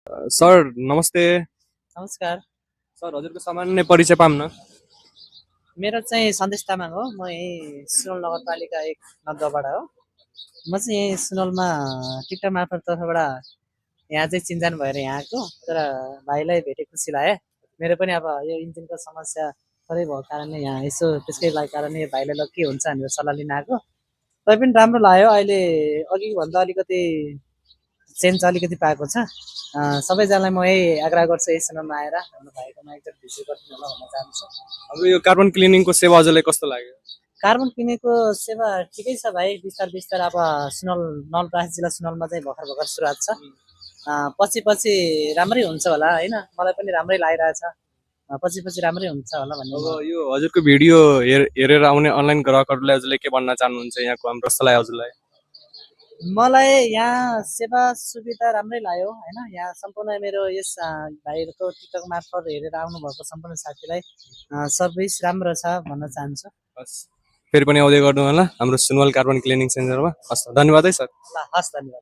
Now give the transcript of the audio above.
Sir नमस्ते। नमस्कार। Sir हजुरको सामान्य परिचय पाऊँ न। मेरो चाहिँ सन्देश तामाङ हो। म यहीँ सुनवल नगरपालिका 1 नगरबाट हो। म चाहिँ यहीँ सुनवलमा टिकटक मार्फत तर्फबाट यहाँ चाहिँ चिन्जान भएर यहाँ आएको। तर भाइलाई भेटे खुसी लाग्यो। मेरो पनि अब यो इन्जिनको समस्या थोरै भएको कारणले यहाँ यसो त्यसकै लागि कारणले भाइलाई ल के हुन्छ भनेर सल्लाह लिन आएको। तै पनि राम्रो लाग्यो। अहिले अघिभन्दा अलिकति चेन्ज अलिकति पाएको छ। सबैजनालाई म यही आग्रह गर्छु यही सुनवलमा आएर हाम्रो भाइकोमा एकचोटि भिजिट गरिदिनु होला भन्न चाहन्छु। हाम्रो यो कार्बन क्लिनिङको सेवा हजुरलाई कस्तो लाग्यो? कार्बन क्लिनिकको सेवा ठिकै छ भाइ। बिस्तार बिस्तार अब सुनवल नवलपरासी जिल्ला सुनवलमा चाहिँ भर्खर भर्खर सुरुवात छ। पछि पछि राम्रै हुन्छ होला होइन, मलाई पनि राम्रै लागिरहेछ। पछि पछि राम्रै हुन्छ होला भन्ने अब यो हजुरको भिडियो हेरेर आउने अनलाइन ग्राहकहरूलाई हजुरले के भन्न चाहनुहुन्छ? यहाँको हाम्रो कस्तो लाग्यो हजुरलाई? मलाई यहाँ सेवा सुविधा राम्रै लाग्यो होइन। यहाँ सम्पूर्ण मेरो यस भाइहरूको टिकटक मार्फत हेरेर आउनुभएको सम्पूर्ण साथीलाई सर्भिस राम्रो छ भन्न चाहन्छु। हस्, फेरि पनि आउँदै गर्नु होला हाम्रो सुनवल कार्बन क्लिनिङ सेन्टरमा। हस्, धन्यवाद है सर। ल हस्, धन्यवाद।